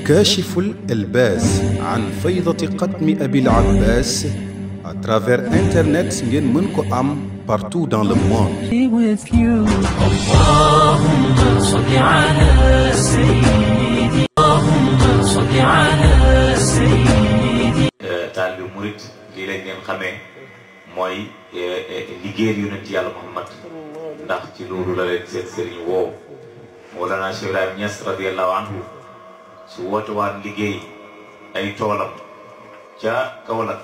كاشف الألباس عن فيضة قدم أبي العباس à travers internet ngeen mën ko am partout dans le monde. Allahumma salli ala sayyidi Allahumma salli ala sayyidi. Taalibe murit lii lañ leen xamee mooy liggéeyal yonent yàlla Muhammad ndax ci loolu la leen seen sëriñ woo Mawlana Cheikh Ibrahima Niass radiyallahu anhu su woote waan liggéey ay toolam ca Kaolack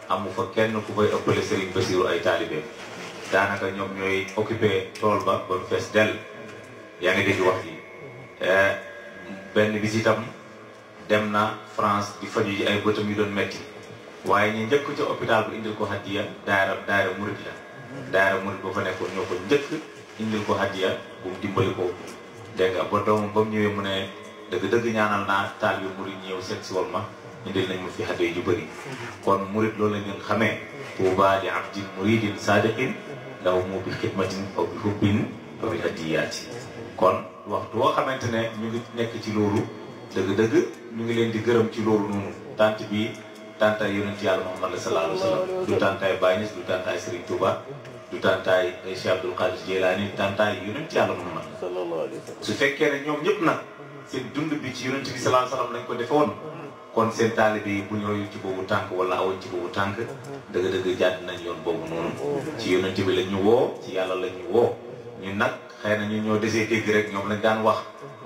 amu fa kenn ku koy ëppale Serigne Bassirou ay taalibeem daanaka ñoom ñooy occupé tool ba ba mu fees dell yaa ngi dégg wax ji benn bis itam dem na France di faju ji ay bëtam yu doon metti waaye ñu njëkk ca hôpital bu indil ko hadiya daayira murid la daayira murid ba fa nekkoon ñoo ko njëkk indil ko hadiya bu mu dimbali ko dégg nga ba doomam ba mu ñëwee mu ne dëgg-dëgg ñaanal naa taalibe murid ñëw seet si woon ma indil nañ ma fi hadiya yu bëri kon murid loolu lañ leen xamee tuuba li abdin muridin sadiqin law mu bi xidmatin aw bi hubbin aw bi hadiyaati kon waxtu woo xamante ne ñu ngi nekk ci loolu dëgg-dëgg ñu ngi leen di gërëm ci loolu noonu tant bi tantaay yonent yàlla Muhammad sallallahu alayhi wa sallam du tantaay Baye Niass du tantaay Serigne Touba du tantaay Cheikh Abdoul Qadir Jilani tantaay yonent yàlla Muhammad su fekkee ne ñoom ñëpp nag seen dund bi ci yonent bi sallallahu alayhi wa sallam lañ ko defoon kon seen taalibe yi bu ñëwee ci boobu tànk wala awoon ci boobu tànk dëgg-dëgg jàdd nañ yoon boobu noonu ci yonent bi la ñu woo ci yàlla la ñu woo ñun nag xëy na ñun ñoo desee dégg rek ñoom lañ daan wax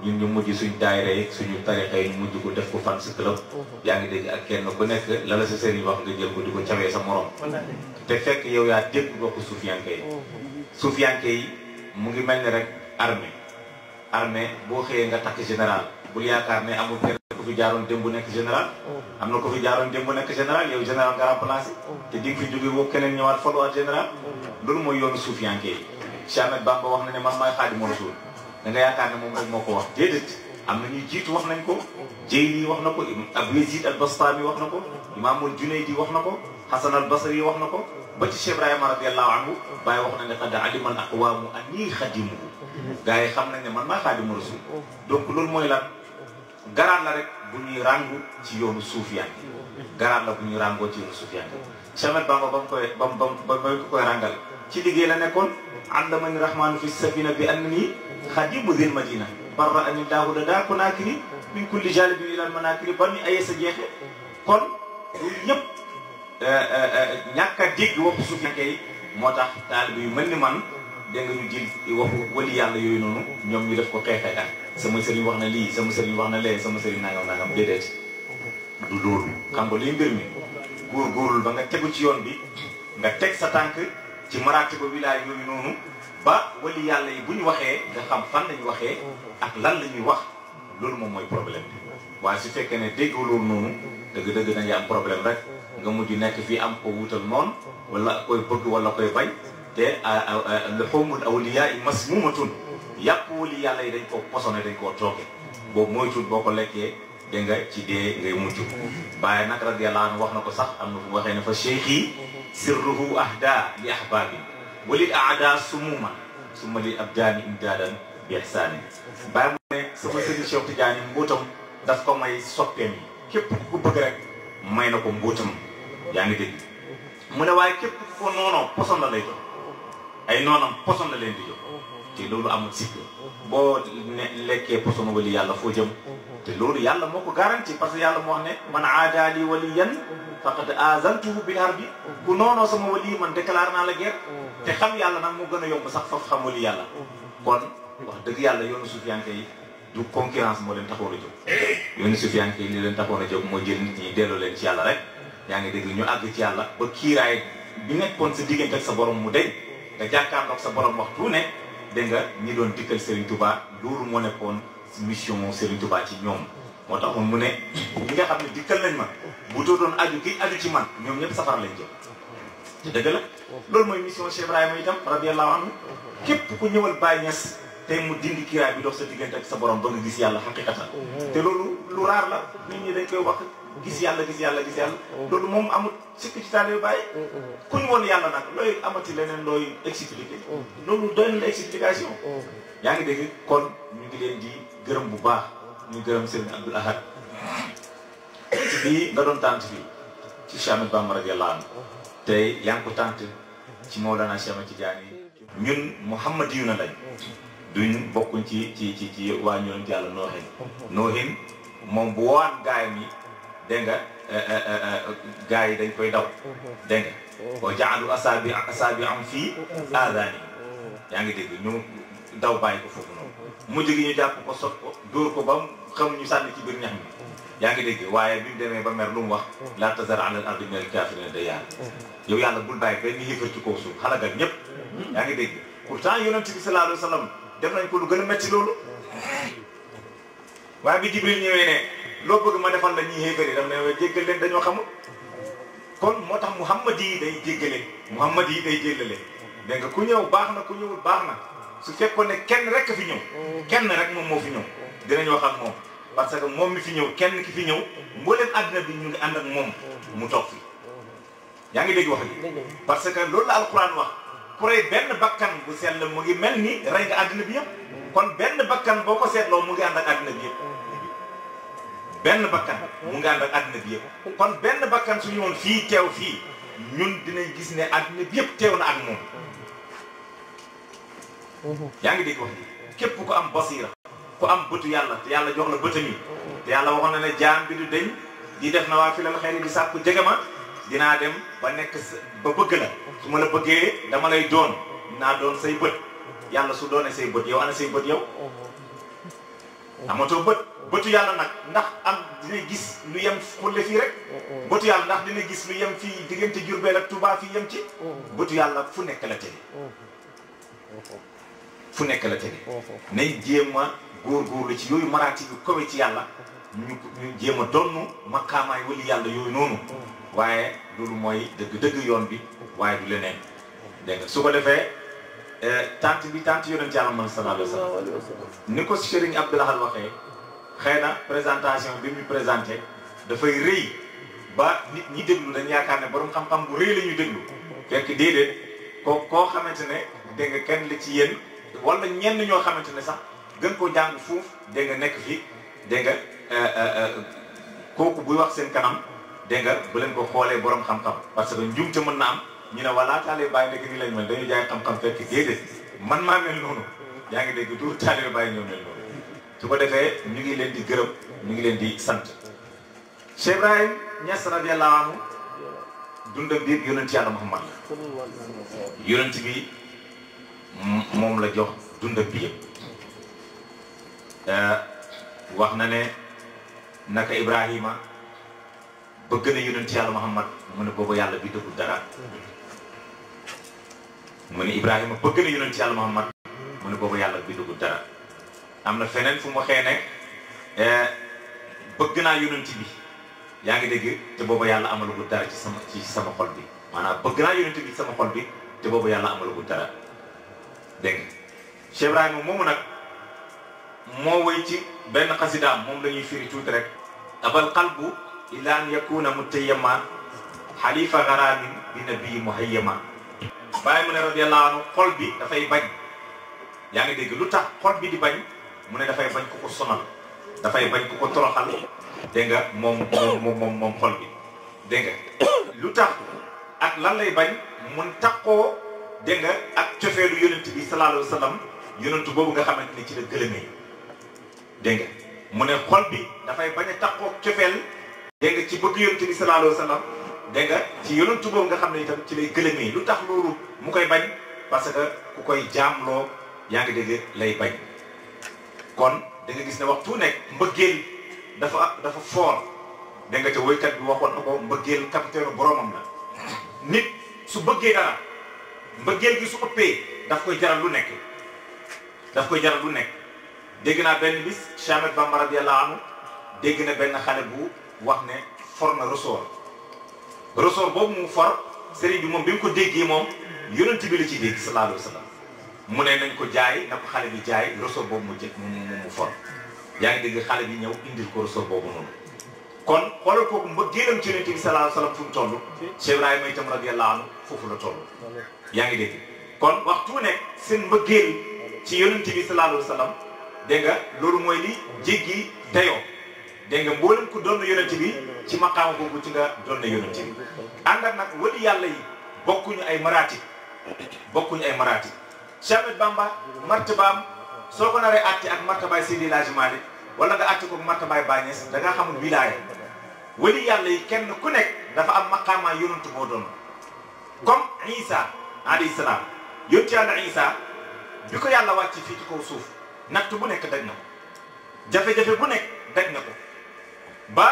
ñun ñu mujj suñ daayira yi suñu tarixa yi ñu mujj ko def ko fan si club yaa ngi dégg ak kenn ku nekk la la sa sëriñ wax nga jël ko di ko cawee sa morom te fekk yow yaa dégg waxu suufiyanke yi suufiyanke yi mu ngi mel ni rek armée boo xëyee nga takk général bul yaakaar ne amul kenn ku fi jaaroon démb nekk général am na ko fi jaaroon démb nekk général yow général nga remplacé te di nga fi jóge boobu keneen ñëwaat faluwaat général loolu mooy yoonu suufiyanke yi Cheikh Ahmed Bamba wax na ne man maay Xaadimu Rasuul da nga yaakaar ne moom rek moo ko wax déedéet am na ñuy jiitu wax nañ ko Jeyli wax na ko Abu Yazid al-Bastami wax na ko Imaamul Junaydi wax na ko Hasan al-Basri wax na ko ba ci Cheikh Ibrahima radiyallahu anhu Baye wax na ne qad alima al-aqwaamu anni xadimuhu gars yi xam nañ ne man maay Xaadimu Rasuul donc loolu mooy lan garaat la rek bu ñuy ràngu ci yoonu suufiyanke garaat la bu ñuy ràngoo ci yoonu suufiyanke Cheikh Ahmed Bamba ba mu koy ràngal ci liggéey la nekkoon àndamani rahmaanu fi safina bi annani xadimu zil madina barra ani daahu da daa ko naakiri min kulli jalibi ilal manakiri ba ni aye sa jeexe kon loolu yëpp ñàkk a dégg waxu suufiyanke yi moo tax taalibe yu mel ni man dégg nga ñu jël waxu wali yàlla yooyu noonu ñoom ñu def ko xeexee ak sama sëriñ wax na lii sama sëriñ wax na lee sama sëriñ nangam déedéet du loolu xam nga liy mbir mi góorgóorlu ba nga tegu ci yoon bi nga teg sa tànk ci maraatiba wilaay yooyu noonu ba wali yàlla yi bu ñu waxee nga xam fan lañu waxee ak lan la ñuy wax loolu moom mooy problème bi waaye su fekkee ne déggoo loolu noonu dëgg-dëgg da ngay am problème rek nga mujj nekk fii am ko wutal noonu wala koy bëgg wala koy bañ te luhumul awliyaa masmuumatun yàpp wali yàlla yi dañ koo posone dañ koo tooke boobu mooy tuut boo ko lekkee dégg nga ci dee ngay mujj Baye nag radiyallahu anhu wax na ko sax am na fu waxee ne fa cheikhi sirruhu ahda li ahbaabi walil aada sumuma summa li abdaani imdaadan bi ihsaani Baye mu ne sama sëriñ Cheikh Tidiane mbóotam daf ko may soppeem yi képp ku ko bëgg rek may na ko mbóotam yaa ngi dégg mu ne waaye képp ku ko noonoo poson la lay jox ay noonam poson la leen di jox te loolu amul sikk boo lekkee poson wali yàlla foo jëm te loolu yàlla moo ko garanti parce que yàlla moo wax ne man aadaali waliyan faqad azantuhu bil harbi ku noonoo sama wali man déclaré naa la guerre te xam yàlla nag moo gën a yomb sax faf xam wali yàlla kon wax dëgg yàlla yoonu suufiyanke yi du concurrence moo leen taxoon a jóg yoonu suufiyanke yi li leen taxoon a jóg moo jël nit ñi delloo leen ci yàlla rek yaa ngi dégg ñu àgg ci yàlla ba kiiraay bi nekkoon sa diggante ak sa borom mu deñ nga jàkkaarloog sa borom waxtu ne dégg nga ñi doon dikkal Serigne Touba loolu moo nekkoon mission Serigne Touba ci ñoom moo taxoon mu ne ñi nga xam ne dikkal nañ ma bu doon aju ki aju ci man ñoom ñëpp safara lañ jëm ci dëgg la loolu mooy mission Cheikh Ibrahima itam radiyallahu anhu képp ku ñëwal Baye Niass tey mu dindi kiiraay bi dox sa diggante ak sa borom ba nga gis yàlla xaqiqatan te loolu lu raar la nit ñi dañ koy wax gis yàlla loolu moom amul sikk ci taalibe Baye ku ñu woon yàlla nag looy amati leneen looy expliqué loolu doy na la explication yaa ngi dégg kon ñu ngi leen di gërëm bu baax ñu gërëm Serigne Abdoul Ahad bii nga doon tànt fii ci Cheikh Ahmadou Bamba radiyallahu anhu tey yaa ngi ko tànt ci Mawlana Cheikh Ahmad Tidiane ñun muhammadiyuna lañ duñ bokkuñ ci waa ñoonent yàlla noohin moom bu woowaan gaayam yi dégg nga gaay yi dañ koy daw dégg nga wa jaalu asaabi am fii aadaani yaa ngi dégg ñu daw bàyyi ko foofu noonu mujj gi ñu jàpp ko sot ko dóor ko ba xam ñu sànni ci biir ñax mi yaa ngi dégg waaye bi mu demee ba mer lu mu wax laa tazar ala al ardi min al kaafiriina dayyaara yow yàlla bul bàyyi benn yëfër ci kaw suuf xalagal ñëpp yaa ngi dégg pourtant yonent bi sallallahu alayhi wa sallam def nañ ko lu gën a metti loolu waaye bi Jibril ñëwee ne loo bëgg ma defal la ñuy xéefari daf ne jéggal leen dañoo xamul kon moo tax Muhammad yi day jéggale Muhammad yi day jéllale dégg nga ku ñëw baax na ku ñëwul baax na su fekkoon ne kenn rek fi ñëw kenn rek moom moo fi ñëw dinañ wax ak moom parce que moom mi fi ñëw kenn ki fi ñëw mbooleem àddina bi ñu ngi ànd ak moom mu toog fi yaa ngi dégg wax ji parce que loolu la alquran wax ku rey benn bakkan bu sell mu ngi mel ni rey nga àddina bi yëpp kon benn bakkan boo ko seetloo mu ngi ànd ak àddina bi yëpp benn bakkan mu ngi ànd ak àddina bi yëpp kon benn bakkan su ñëwoon fii teew fii ñun dinañ gis ne àddina bi yëpp teew na ak moom yaa ngi dégg wax ji képp ku am basira ku am bëtu yàlla te yàlla jox la bëtam yi te yàlla waxoon na ne jaam bi du deñ di def na waa fi lal xëy di sàkku jege ma dinaa dem ba nekk ba bëgg la su ma la bëggee dama lay doon dinaa doon say bët yàlla su doonee say bët yow ana say bët yow amatoo bëtu yàlla nag ndax am dina gis lu yem xulle fii rek bëtu yàlla ndax dina gis lu yem fii diggante Jurbel ak Touba fii yem ci bëtu yàlla fu nekk la tege fu nekk la tege nañ jéem a góorgóorlu ci yooyu maraati yu kawe ci yàlla ñu jéem a donnu maqaamaay wali yàlla yooyu noonu waaye loolu mooy dëgg-dëgg yoon bi waaye du leneen dégg nga su ko defee tant bi tant yonent yàlla man sallallahu alayhi wa sallam ni ko Serigne Abdou Lahad waxee xëy na présentation bi mu présenté dafay rëy ba nit ñi déglu dañ yaakaar ne borom xam-xam bu rëy la ñuy déglu fekk déedéet koo xamante ne dégg nga kenn la ci yéen wala ñenn ñoo xamante ne sax gën koo jàng fuuf dégg nga nekk fii dégg nga kooku buy wax seen kanam dégg nga bu leen ko xoolee borom xam-xam parce que njuumte mën na am ñu ne voilà taalibe Baay nekk nii lañ mel dañuy jaay xam-xam fekk déedéet man maa mel noonu yaa ngi dégg du taalibe Baay ñoo mel noonu su ko defee ñu ngi leen di gërëm ñu ngi leen di sant Cheikh Ibrahim Niass radiyallahu anhu dundam bi yonent yàlla Muhammad la yonent bi moom la jox dundam bi yëpp wax na ne naka Ibrahima bëgg na yonent yàlla Muhammad mu ne boobu yàlla bi dëggul dara mu ne Ibrahima bëgg na yonent yàlla Muhammad mu ne boobu yàlla bi dëggul dara am na feneen fu mu waxee ne bëgg naa yonent bi yaa ngi dégg te boobu yàlla amalagul dara ci sama xol bi maanaam bëgg naa yonent bi ci sama xol bi te boobu yàlla amalagul dara dégg nga Cheikh Ibrahima moomu nag moo woy ci benn xasidaam moom la ñuy firi tuuti rek abal qalbu illa an yakuna mutayyama xalifa garamin bi nabii muhayyama bàyyi mu ne radiyallahu anhu xol bi dafay bañ yaa ngi dégg lu tax xol bi di bañ mu ne dafay bañ ku ko sonal dafay bañ ku ko toroxal dégg nga moom xol bi dégg nga lu tax ak lan lay bañ mun takkoo dégg nga ak cofeelu yonent bi sallallahu alayhi wa sallam yonent boobu nga xamante ne ci la gëlëmee dégg nga mu ne xol bi dafay bañ a takkoo cofeel dégg nga ci bëgg yonent bi sallallahu alayhi wa sallam dégg nga ci yonent boobu nga xam ne itam ci lay gëlëmee lu tax loolu mu koy bañ parce que ku koy jaamloo yaa ngi dégg lay bañ kon da nga gis ne waxtu nekk mbëggeel dafa fort dégg nga te woykat bi waxoon na ko mbëggeel capitaine boromam la nit su bëggee dara mbëggeel gi su ëppee daf koy jaral lu nekk dégg naa benn bis Cheikh Ahmadou Bamba radiyallahu anhu dégg na benn xale bu wax ne for na ressort boobu mu for sëriñ bi moom bi mu ko déggee moom yonent bi la ciy dégg sallallahu alayhi wa sallam mu ne nañ ko jaay na ko xale bi jaay ressort boobu mu for yaa ngi dégg xale bi ñëw indil ko ressort boobu noonu kon xoolal kooku mbëggeelam ci yonent bi sallallahu alayhi wa sallam fu mu toll Cheikh Ibrahima itam radiyallahu anhu foofu la toll yaa ngi dégg kon waxtu nekk seen mbëggeel ci yonent bi sallallahu alayhi wa sallam dégg nga loolu mooy li jéggi dayoo dégg nga mboolem ku doon na yonent bi ci maqaama boobu ci nga doon na yonent bi ànd ak nag wali yàlla yi bokkuñu ay maraatib Cheikh Ahmed Bamba martabaam soo ko naree àtte ak martabaay Seydi El Hadji Malick wala nga àtte ko martabaay Baye Niass da ngaa xamul wilaaya wali yàlla yi kenn ku nekk dafa am maqaama yonent boo doon comme Isa alayhi salaam yonent yàlla Isa bi ko yàlla wàcc fii ci kaw suuf natt bu nekk daj na ko jafe-jafe bu nekk daj na ko ba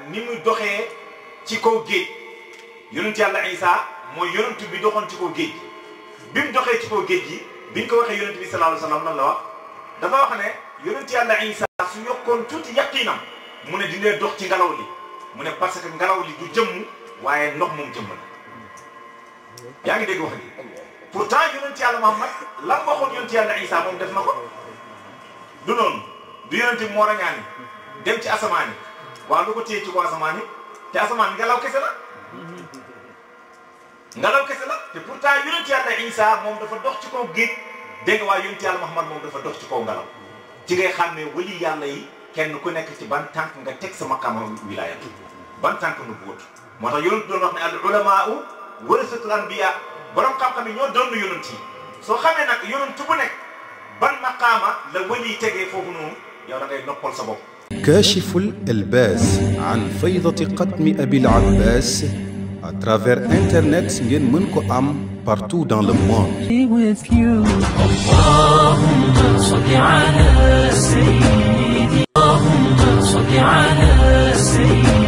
ni muy doxee ci kaw géej yonent yàlla Isa mooy yonent bi doxoon ci kaw géej bi mu doxee ci kaw géej gi biñ ko waxee yonent bi sallallahu alayhi wa sallam lan la wax dafa wax ne yonent yàlla Isa su yokkoon tuuti yaqiinam mu ne dina dox ci ngelaw li mu ne parce que ngelaw li du jëmm waaye ndox moom jëmm la yaa ngi dégg wax ji pourtant yonent yàlla Muhammad lan waxoon yonent yàlla Isa moom def na ko du noonu du yonent bi moo rañaani dem ci asamaan yi waaw lu ko téye ci ko asamaan yi te asamaan ngelaw kese la te pourtant yonent yàlla Isa moom dafa dox ci kaw géej dégg nga waaye yonent yàlla Muhammad moom dafa dox ci kaw ngelaw ci ngay xam ne wali yàlla yi kenn ku nekk ci ban tànk nga teg sa maqaama wilaaya ban tànk nu buut moo tax yonent doon wax ne al ulamaa warasatul anbiya borom xam-xam yi ñoo doon yonent yi soo xamee nag yonent bu nekk ban maqaama la wali tegee foofu noonu yow da ngay noppal sa bopp. كاشف الإلباس عن فيضة قدم أبي العباس à travers internet ngeen mën ko am partout dans le monde. اللهم صل على سيدي اللهم صل على سيدي